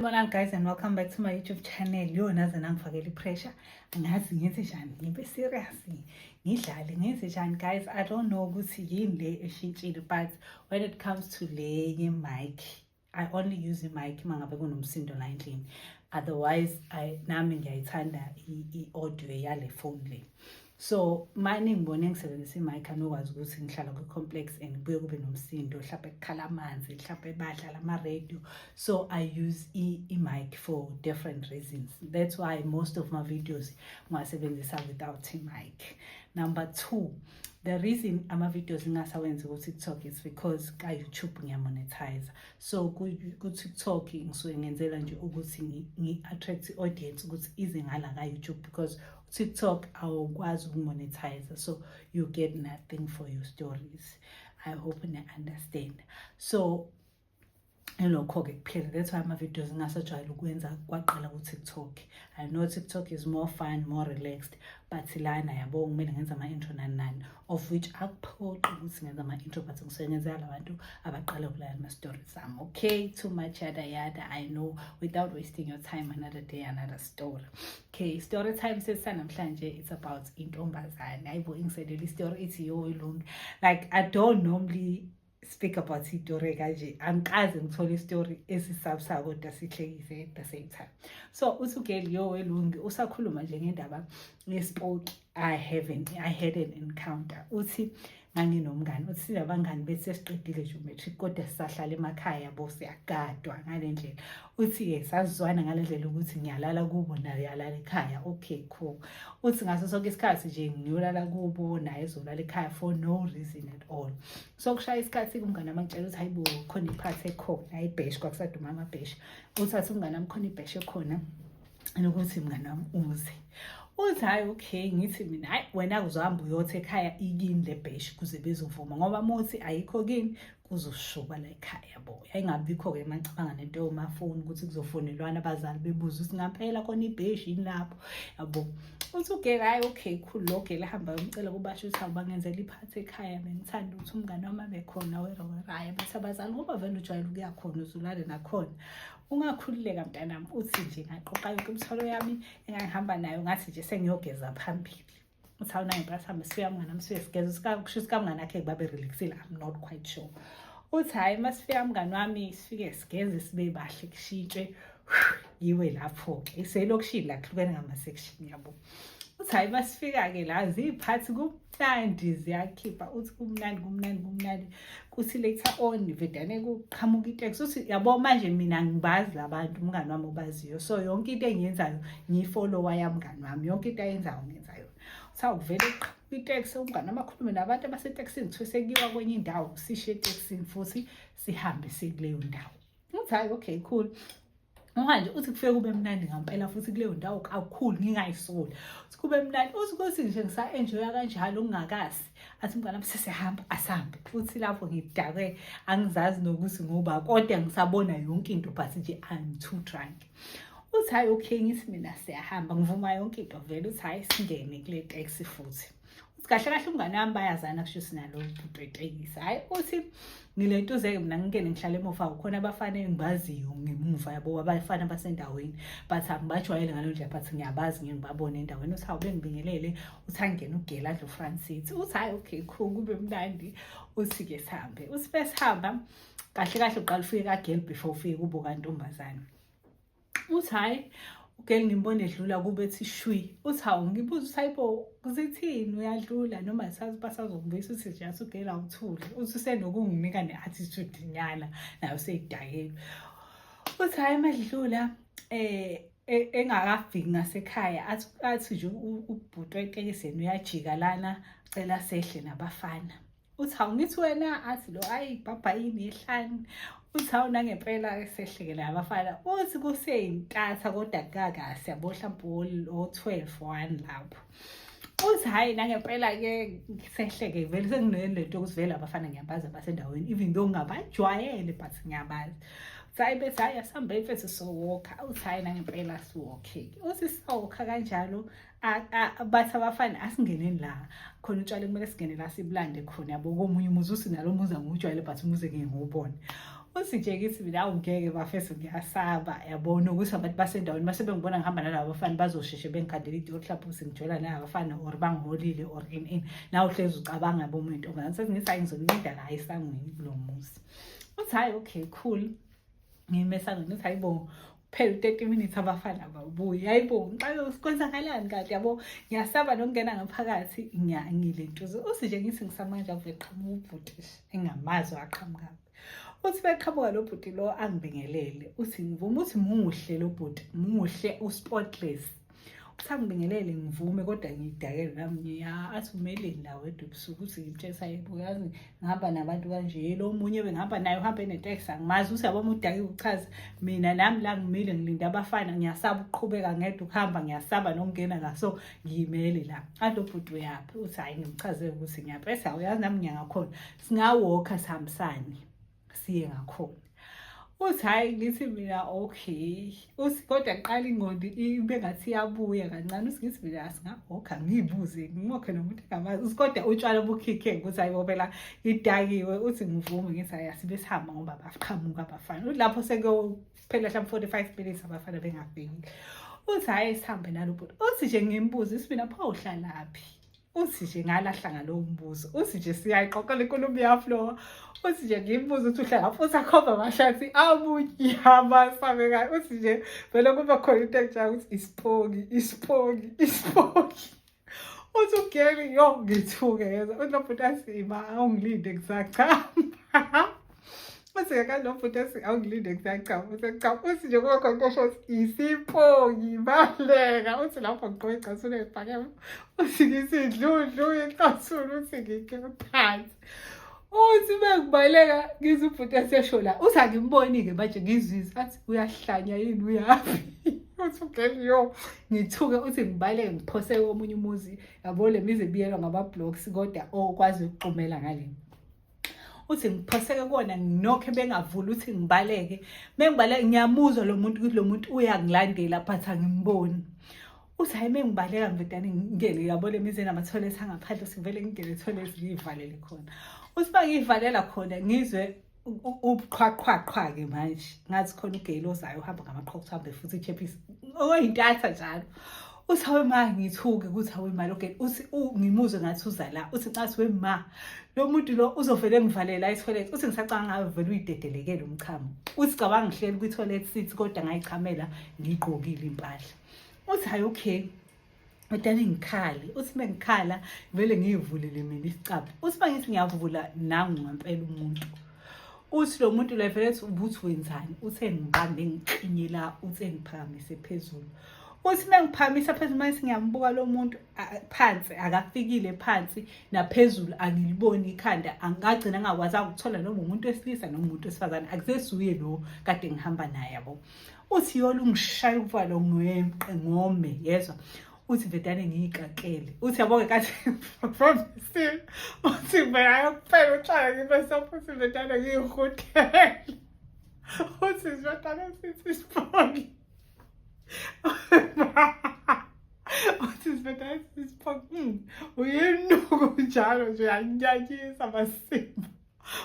Sanibonani guys and welcome back to my YouTube channel. Yo, naze nangifakela i-pressure. Angazi ngenze njani, ngibe serious, ngidlale ngenze njani guys. I don't know ukuthi yini le eshintshile, but when it comes to le ye-mic, I only use i-mic uma ngabe kunomsindo la endlini. Otherwise, I nami ngiyayithanda i-audio yale phone le. So manje ngibone ngisebenzisa i-mic, anokwazi ukuthi ngihlala kwi-complex and kubuye kube nomsindo, mhlawumbe kukhala amanzi, mhlawumbe badlala ama-radio. So I use i-mic for different reasons. That's why most of my videos ngiwasebenzisa without i-mic. Number two, the reason ama-videos ngingasawenzi ku-TikTok is because ka-YouTube ngiyamonetize. So ku-TikTok ngisuke ngenzela nje ukuthi ngi-attract i-audience ukuthi ize ngala ka-YouTube, because TikTok awukwazi ukumonetize, so you get nothing for your stories. I hope ni-understand. So ilokho-ke kuphela, that's why ama-videos ngingasajwayele ukwenza kwaqala ku-TikTok. I know TikTok is more fun, more relaxed, but lana yabo kumele ngenze ama-intro nani nani, of which akuphoqi ukuthi ngenze ama-intro, but ngisuke ngenzela la bantu abaqala ukulalela ama-stories ami. Okay, too much yada yada, I know. Without wasting your time, another day, another story. Okay, story time sesisanamhlanje, it's about intombazane. Hayibo, ingiselela i-story ithi yo ilungi. Like, I don't normally speak about i-story kanje, angikaze ngithole i-story esisabisa kodwa sihlekise at the same time. So uthi ugirl, yo welungi, usakhuluma nje ngendaba yesipoki, I haven't I had an encounter. Uthi nganginomngani, uthi sinabangani bethi sesiqedile nje umatric kodwa sisahlala emakhaya yabo, siyagadwa ngale ndlela. Uthi-ke sazizwana ngale ndlela ukuthi ngiyalala kubo, naye uyalala ekhaya. Okay, cool. Uthi ngaso sonke isikhathi nje ngiyolala kubo, naye ezolala ekhaya for no reason at all. So kushaya isikhathi, umngane wami angitshela ukuthi hayibo, khona iphathi ekhona, ibheshi, kwakusaduma amabheshi. Uthi athi umngane wami khona ibheshi ekhona nokuthi mngane wami uze. Uthi hhayi, okay, ngithi mina hhayi, wena uzohamba uyothi ekhaya ikini le bheshi kuze bezovuma, ngoba uma uthi ayikho kini kuzoshuba la ekhaya yabo. Yayingabikho-ke mangicabanga nento yomafoni ukuthi kuzofonelwana abazali bebuze ukuthi ngampela khona ibheshi yini lapho yabo. Uthi ugirl, hhayi, okay, cool. Lo girl ahamba yomcela kubasho ukuthi hawu, bangenzela iphathi ekhaya, bengithanda ukuthi umngane wami abe khona wera wera. Hhayi, bathi abazali ngoba vele ujwayele ukuya khona, uzulale nakhona, ungakhululeka mntanami. Uthi nje ngaqoqa yonke imithwalo yami engangihamba nayo, ngathi nje sengiyogeza phambili. Uthi hawu, nangempela sihambe sifika mngani wami, sifike sigeza, kusho ukuthi kamngani akhe babe relaxile, I'm not quite sure. Uthi hhayi, uma sifika mngani wami, sifike sigeze, sibe bahle, kushintshwe, yiwe lapho-ke iselokishini la, kuhlukene ngama-section yabo. Uthi hhayi, masifika-ke la ziy'phathi, kumnandi, ziyakhipha. Uthi kumnandi, kumnandi, kumnandi. Kuthi later on vedane kuqhamuka iteksi. Uthi yabo manje mina ngibazi labantu, umngani wami obaziyo, so yonke into engiyenzayo ngiyifollowa yamngani wami, yonke into ayenzayo ngenza yona. Uthi awuvele kuqhamuka iteksi, umngani wami akhulume nabantu abasetekisini, kuthiwe sekuyiwa kwenye indawo, sishiye etekisini futhi sihambe sikuleyo ndawo. Uthi hhayi, okay, cool. Manje uthi kufike kube mnandi ngampela futhi kuleyo ndawo kakhulu, ngingayisoli. Uthi kube mnandi, uthi kuthi nje ngisa-enjoya kanjalo kungakasi. Athi umngane wami sesihamba, asambe. Uthi lapho ngidakwe angizazi nokuthi ngoba kodwa ngisabona yonke into, but nje I'm too drunk. Uthi hhayi, okay, ngithi mina siyahamba, ngivuma yonke into vele. Uthi hhayi, singene kule taxi futhi. Uthi kahle kahle umngane wami bayazana kusho ukuthi nalo bhuti wetekisi. Hhayi, uthi ngilentuze-ke mina ngingene ngihlale emuva, kukhona abafana engibaziyo ngemuva yabo, abafana basendaweni, but angibajwayele ngaleyo ndlela, but ngiyabazi, ngike ngibabone endaweni. Uthi hawu, bengibingelele. Uthi angene ugirl adle u-front seat. Uthi hhayi, okay, cool, kube mnandi. Uthi-ke sihambe. Uthi besihamba kahle kahle uqala ufike kagirl before ufike kubo kantombazane. Uthi hhayi, ugirl ngimbone edlula kube ethi shwi. Uthi hawu, ngibuza ukuthi hayibo, kuzithini uyadlula noma sazi basazokubuyisa. Uthi nje athi ugirl awuthule. Uthi usenokunginika ne-attitude nyana nayo seyidakile. Uthi hhayi, madlula engakafiki ngasekhaya, athi nje ubhuti wetekisi yena uyajika lana, cela sehle nabafana. Uthi hawu, ngithi wena, athi lo ayi bhabha yini yehlani. Uthi hawu, nangempela sehleke nabafana. Uthi kuseyintatha kodwa kukakasi yabo, mhlawumbe o-12 1 lapho. Uthi hhayi, nangempela-ke sehleke vele, senginelento yokuthi vele abafana ngiyabazi abasendaweni, even though ngingabajwayele but ngiyabazi. Uthi hhayi, bethi hhayi, asihambe mfethu sowokha. Uthi hhayi, nangempela siwokhe-ke. Uthi sawokha kanjalo, bathi abafana asingeneni la khona utshwala, kumele singene la sibulande khona yabo komunye umuzi. Uthi nalo muzi angiwujwayele, but umuzi engike ngiwubone. Uthi nje ngithi mina awungeke bafethu, ngiyasaba, yabona ukuthi abantu basendaweni mase bengibona ngihamba nalaba bafana bazosheshe bengikhandela into, mhlawumbe ukuthi ngijola nalaba bafana or bangiholile or ini ini. Nawe uhlezi ucabanga yabo umuntu intombazane. Sethi ngithi hayi, ngizokulinda la esangweni kulo muzi. Uthi hhayi, okay, cool. Ngime esangweni, uthi hayibo, phela u-30 minutes abafana babuye. Hayibo, ngixake kwenzakalani kanti, yabo, ngiyasaba nokungena ngaphakathi ngile ntuzo. Uthi nje ngithi ngisamanje, ave qhamuka ubhuti engamazi, waqhamuka. Uthi beqhamuka lo bhuti lo, angibingelele. Uthi ngivume. Uthi muhle lo bhuti, muhle, u-spotless. Uthi angibingelele, ngivume, kodwa ngiyidakele nami ngiya. Athi umeleni la wedwa ebusuku? Uthi ngimtshela, yebo, yazi ngihamba nabantu kanje, lo munye bengihamba naye uhambe neteksi, angimazi. Uthi yabo udakiwe, uchaza mina nami la ngimile ngilinde abafana, ngiyasaba ukuqhubeka ngedwa ukuhamba, ngiyasaba nokungena la, so ngiyimele la. Athi lo bhuti uyaphi? Uthi hhayi, ngimchazele ukuthi ngiyaphi. Ethi awuyazi nami ngiya ngakhona, singawokha sihambisane siye ngakhona. Uthi hhayi, ngithi mina okay. Uthi kodwa kuqala ingqondo ibe ngathi iyabuya kancane. Uthi ngithi mina asingawokha, ngiyibuze ngimokhe nomuntu engamazi. Uthi kodwa utshwala bukhikhe ukuthi hayi bo phela idakiwe. Uthi ngivume, ngithi hhayi, asibe sihamba ngoba baqhamuka abafana. Uthi lapho sekuyophela mhlawumbe 45 minutes abafana bengafikile. Uthi hhayi, sihambe nalo bhuti. Uthi nje ngimbuze, uthi mina pho uhlalaphi? Uthi nje ngalahla ngalowo mbuzo. Uthi nje siyayixoxela inkulumo, iyaflowa. Uthi nje ngimbuza ukuthi uhlala, futhi akhomba amashathi amunyama sabekayo. Uthi nje vele kube khona into engitshela ukuthi isipoki, isipoki, isipoki. Uthi ugeli yo, ngithuke yeza. Uthi lo bhuti athi ima, awungilinde, ngisachama. Uthi ke lo bhuti athi awungilinde, ngisachama. Uthi cha. Uthi nje kube khona into esho ukuthi isipoki, baleka. Uthi lapho ngiqoke icathulo eyiphakeme. Uthi ngithi dlu dlu icathulo, uthi ngike phansi. Uthi bengibaleka ngizwe ubhuti esesho la. Uthi angimboni-ke manje, ngizwise athi uyahlanya yini, uyaphi? Uthi ugeli yo, ngithuke. Uthi ngibaleke ngiphose komunye umuzi, yabo le mizi ebiyelwa ngama-blocks kodwa okwazi ukuxhumela ngale. Uthi ngiphoseke kuwona, nginokhe bengavuli. Uthi ngibaleke, mengibaleke ngiyamuzwa lo muntu ukuthi lo muntu uyangilandela, but angimboni. Uthi hayi, mengibaleka ngivedane ngingene, yabo le mizi enama-toilet angaphandle. Uthi ngivele ngingene e-toilet, ngiyivalele khona. Uthi uma ngiyivalela khona, ngizwe ubuqhwaqhwaqhwa-ke manje, ngathi khona ugeli ozayo uhamba ngamaqhwa, uhambe futhi ichephisi oyintatha njalo. Uthi hawe ma, ngithuke ukuthi hawe ma, lo geli. Uthi ngimuzwe ngathi uza la. Uthi ncathi we ma, lo muntu lo uzovele ngivalela i-toilet. Uthi ngisacabanga ngabe vele uyidedelekele umchamo. Uthi cabanga ngihleli kwi-toilet seat kodwa ngayichamela ngiyigqokile impahla. Uthi hayi, okay, kodwa ngikhale. Uthi mengikhala vele ngiyivulele mina isicabha. Uthi uma ngithi ngiyavula, nangu ngempela umuntu. Uthi lo muntu lo vele ethi ubuthi wenzani? Uthe ngibambe ngiklinyela. Uthe ngiphakamise phezulu. Uthi uma ngiphakamisa phezulu, manje ngiyambuka lo muntu phansi akafikile phansi, naphezulu angiliboni ikhanda. Angagcina ngakwazi ukuthola noma umuntu wesilisa noma umuntu wesifazane, akusesuye lo kade ngihamba naye, yabo. Uthi yola ungishaya uvalo ngeqe ngome yezwa. Uthi vedane ngiyikakele. Uthi yabo-ke kathi promising, uthi vele kuphela utshwala ngibe sofuthi vedane ngiyihutele. Uthi vedane sithi isipoki. Uthi vedane sithi isipoki, uyinuku njalo nje, uyanyanyisa amasimba.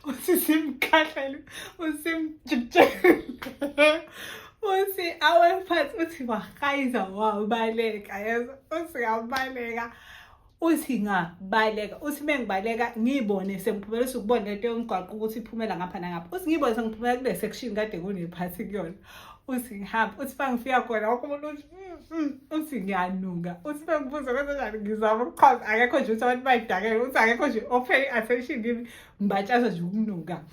Uthi simkhahlele, usimjikijele. Uthi awe phansi. Uthi wahayiza wabaleka yezwa. Uthi ngabaleka, uthi ngabaleka. Uthi mengibaleka ngiyibone sengiphumela. Uthi ukubona lento yomgwaqo ukuthi iphumela ngapha nangapha. Uthi ngiyibone sengiphumela kule section kade kunephathi kuyona. Uthi ngihamba, uthi uma ngifika khona wonke umuntu uthi Uthi ngiyanuka. Uthi bengibuza kwenzenjani, ngizama ukuchaza, akekho nje. Uthi abantu bayidakele. Uthi akekho nje o-pay attention kimi, ngibatshazwa nje ukunuka.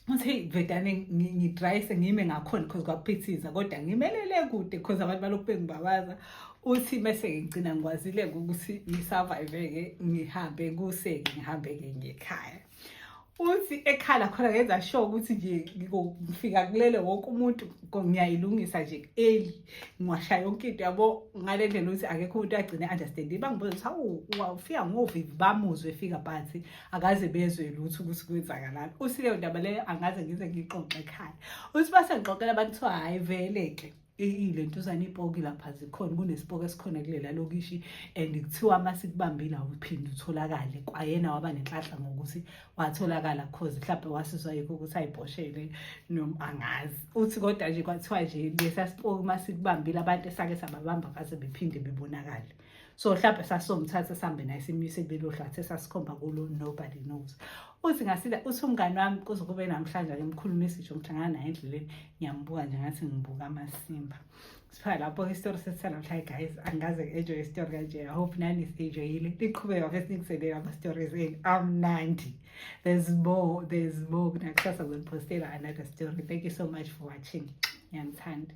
Uthi vedane ngidrayise ngime ngakhona because kwakuphithiza, kodwa ngimelele kude because abantu balokhu bengibabaza. Uthi mese ngigcina ngikwazile-ke ukuthi ngi-survive-ke, ngihambe kuse-ke, ngihambe-ke ngekhaya. Uthi ekhala khona ngenza sure ukuthi nje ngifika kulele wonke umuntu, ngiyayilungisa nje early, ngiwasha yonke into, yabo, ngale ndlela ukuthi akekho umuntu agcine understand. Bangibuza ukuthi hawu, ufika ngovivi, bamuzwe efika, but akaze bezwe lutho ukuthi kwenzakalani. Uthi leyo ndaba leyo angaze ngize ngiyixoxe ekhaya. Uthi base ngixoxela abantu, kuthiwa hhayi vele-ke. Ilentuzana ipoki lapha zikhona, kunesipoko esikhona kulela lokishi, and kuthiwa uma sikubambile awuphinde utholakale. Kwayena waba nenhlanhla ngokuthi watholakala, cause mhlawumbe wasizwa yikho ukuthi ayibhoshele noma angazi uthi, kodwa nje kwathiwa nje lesa sipoki uma sikubambile, abantu esake sababamba baze bephinde bebonakale. So mhlawumbe sasomthatha sihambe naye simyise kulelo hlathi esasikhomba kulo, nobody knows. Uthi ngasila, uthi umngani wami, kuze kube namhlanje ake mkhulumisi nje, ngihlangana naye endleleni, ngiyambuka nje ngathi ngibuka amasimba. Sipha lapho isitori sethu sanamhlanje, guys. Angikaze ngi-enjoy isitori kanje. I hope nani si-enjoyile. Liqhubeka bese ningisendelele ama-stories enu amnandi. There's more, there's more. Nakusasa ngizoniphostela another story. Thank you so much for watching. Ngiyanithanda.